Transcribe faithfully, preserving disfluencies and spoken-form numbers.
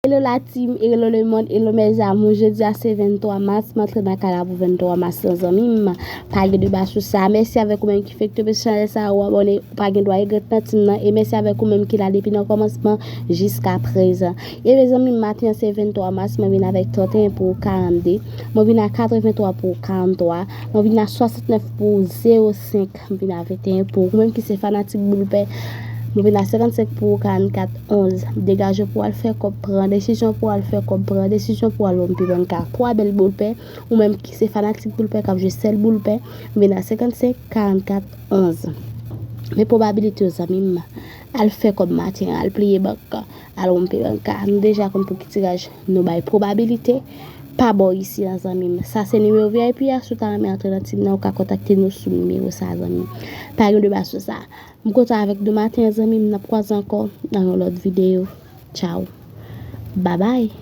Hello la team, hello le monde, hello mes amours. Jodi a se venntwa mas, m antre nan kay la pou venntwa mas lan zanmi m. Pa gen deba sou sa. Mèsi avèk ou menm ki fèk tonbe sou chanèl sa, ou abòne, ou pa gen dwa regrèt nan team nan. E mèsi avèk ou menm ki la depi nan kòmansman jiska prezan. E mezanmi, maten an se venntwa mas, mwen vin avèk trannteyen pou karannde. Mwen vin a katrevenntwa pou karantwa. Mwen vin a swasantnèf pou zewo senk. M vin a venteyen pou ou menm ki se fanatik boul pè. Mwen vin a senkannsenk pou karannkat onz. Degaje pou al fè kòb, pran desizyon pou al fè kòb, pran desizyon pou al wonpi banka. Twa bèl boul pè. Ou menm ki se fanatik boul pè k ap jwe sèl boul pè. M vin a senkannsenk karannkat onz. Men pwobabilite yo zanmi m. Al fè kòb maten an, al pliye bank, al wonpi banka. Nou deja konn pou ki tiraj nou bay pwobabilite. Pa bò isi an zanmi m. Sa se nimewo V I P a, si w ta renmen antre nan team nan, ou ka kontakte nou sou nimewo sa zanmi m. Pa gen deba sou sa. M kontan avèk nou maten an zanmi m, n ap kwaze ankò nan yon lòt videyo. Tchaw. Babay.